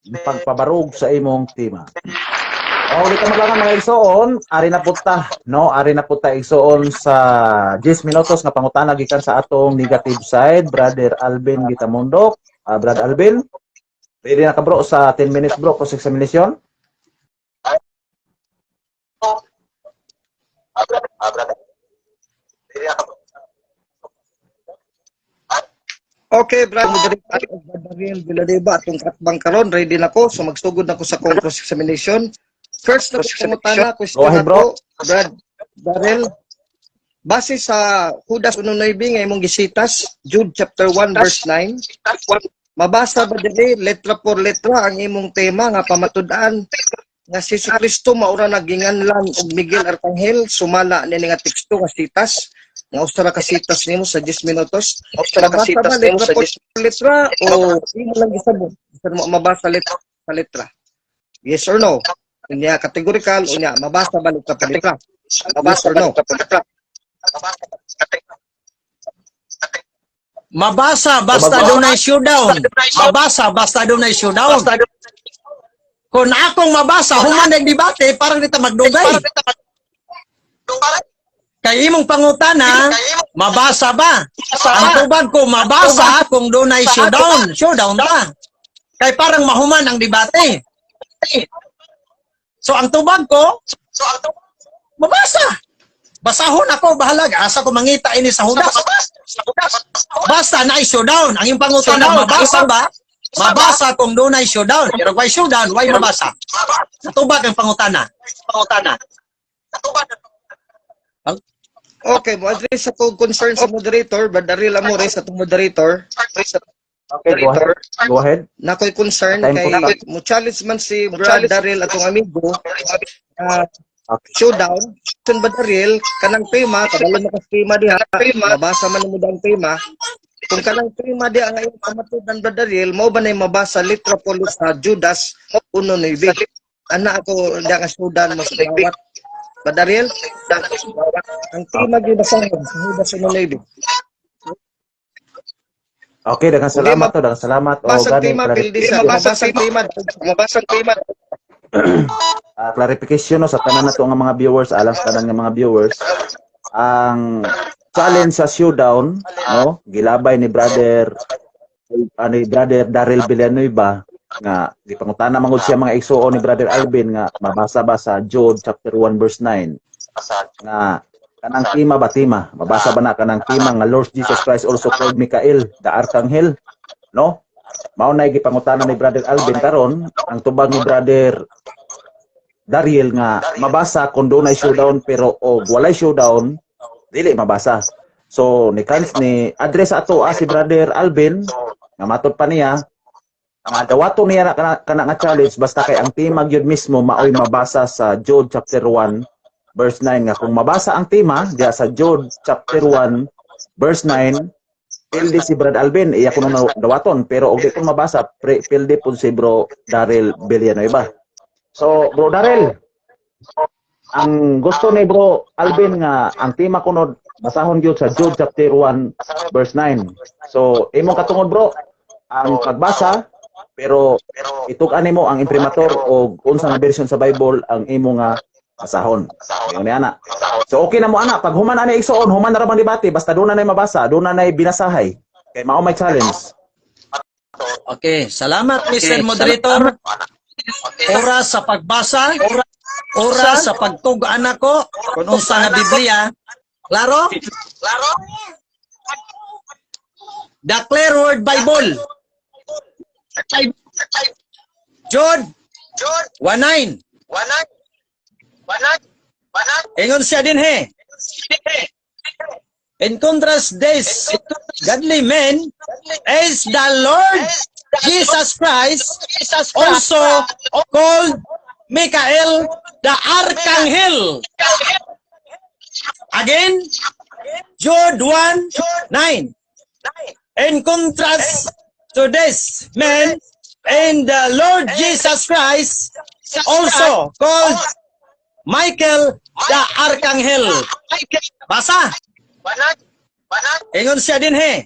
Pagpabarog sa imong tema. O, ulit ka maglangan, mga igsoon, ari na puta, no? Ari na puta, igsoon, sa 10 minutos nga pangutana gikan sa atong negative side, Brother Alvin Gitamundok. Ah, Brad Alvin, ready na ka, bro, sa 10 minutes, bro, cross examination? Okay, Brad, Moderator, Brad Daniel Villanueva, atong katbang karon, ready na ko. So magsugod na ko sa kong cross-examination. First na ko pangutana, question Go ahead, bro. ako, Brad Darrell. Base sa Judas 1:9 nga imong gisitas, Jude chapter 1 verse 9, mabasa ba diri letra por letra ang imong tema nga pamatud-an nga si Kristo maura naginganlan og Miguel Arcangel sumala nini nga teksto nga sitas nga usa ra ka sitas nimo sa 10 minutos? Usa ra ka Mabasa sitas ba nimo letra sa por 10 letra o imo lang gisabot bisan mo mabasa letra sa letra? Yes or no? Unya categorical, unya mabasa ba letra por letra? Yes Mabasa or no? ba letra por letra? Mabasa basta Mabasa. Dunay showdown. Mabasa basta dunay showdown. Kung akong mabasa, human ang debate, parang dita magdugay. Kay imong pangutana, mabasa ba? Ang tubag ko, mabasa kung dunay showdown. Showdown ta. Kay parang mahuman ang debate. So ang tubag ko, mabasa. Basahon ako, bahalag. Asa ko mangita ini sa Judas. Basta na showdown. Ang iyong pangutana, mabasa ba? Mabasa kung dunay showdown. Pero why showdown? Why mabasa? Natubag ang pangutana. Pangutana. Okay, mo address ako concern sa moderator, Brad Daryl Amores, atong moderator. Okay, go ahead. Go ahead. Nakoy concern Time kay po ta. mo challenge man si Brad Daryl atong amigo showdown. Sun ba Daryl kanang tema kabalo mo ka tema diha, mabasa man mo ang tema. Kung kanang tema diha nga imong pamatudan, Brad Daryl, mao ba nay mabasa litra po sa Judas 1:9? Ana ako diha nga showdown mo sa dawat. Brad Daryl, ang tema gyud basahon sa Judas 1:9. Okay, daghang salamat to, daghang salamat. O Mabasa gani tema pildi sa Mabasa mabasa tema. Mabasa tema. Clarification, no, sa tanan nato nga mga viewers, alang sa tanan nga mga viewers, ang challenge sa showdown, no, gilabay ni brother ani Brother Daryl Villanueva nga gipangutana man gud siya, mga igsuon, ni Brother Alvin nga mabasa ba sa Jude chapter 1 verse 9 nga kanang tema ba, tema mabasa ba na kanang tema nga Lord Jesus Christ also called Michael the Archangel, no? Mao na gipangutana ni Brother Alvin karon. Ang tubag ni Brother Dariel nga mabasa kung dunay showdown, pero og walay showdown dili mabasa. So ni kans ni address ato si Brother Alvin nga matod pa niya nga dawato niya na kana nga challenge basta kay ang tema gyud mismo maoy mabasa sa Jude chapter 1 verse 9, nga kung mabasa ang tema diya sa Jude chapter 1 verse 9, pildi si Brad Alvin, iya kuno na dawaton, pero og di kun mabasa, pildi pud si Bro Daryl Villanueva. So Bro Daryl, ang gusto ni Bro Alvin nga ang tema kuno basahon gyud sa Jude chapter 1 verse 9. So imong katungod, bro, ang pagbasa, pero itug-an nimo ang imprimatur o unsa nga version sa Bible ang imo nga basahon. Ingon ni ana. So okay na mo ana, pag human ani, igsoon, human na ra bang debate basta doon na nay mabasa, doon na nay binasahay. Kay mao may challenge. Okay, salamat, Mr. Moderator. Oras sa pagbasa, oras sa pagtug-an ako kung unsa nga Biblia. Klaro? Klaro? The Clear Word Bible. Jude 1:9. Ingon siya din he. In contrast this godly man is the Lord Jesus Christ, also called Michael the Archangel. Again, Jude 1:9. In contrast to this man and the Lord Jesus Christ, also called Michael the Archangel. Basa. Ingon siya din he.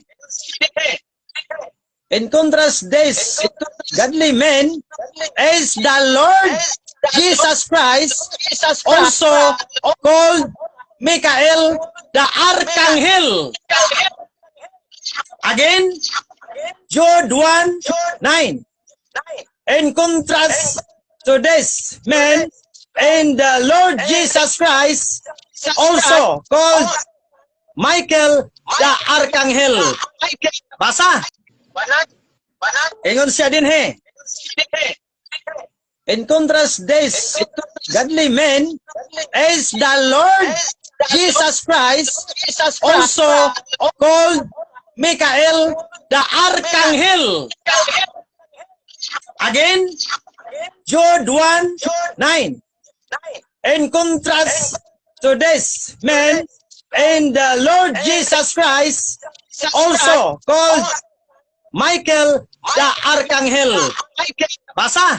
In contrast, this godly man is the Lord Jesus Christ, also called Michael the Archangel. Again, Jude 1:9. In contrast to this man and the Lord Jesus Christ, also called Michael the Archangel. Basa. Ingon siya dinhi. In contrast, this godly man is the Lord Jesus Christ, also called Michael the Archangel. Again, Jude 1:9. In contrast to this man and the Lord Jesus Christ, also called Michael the Archangel. Basa.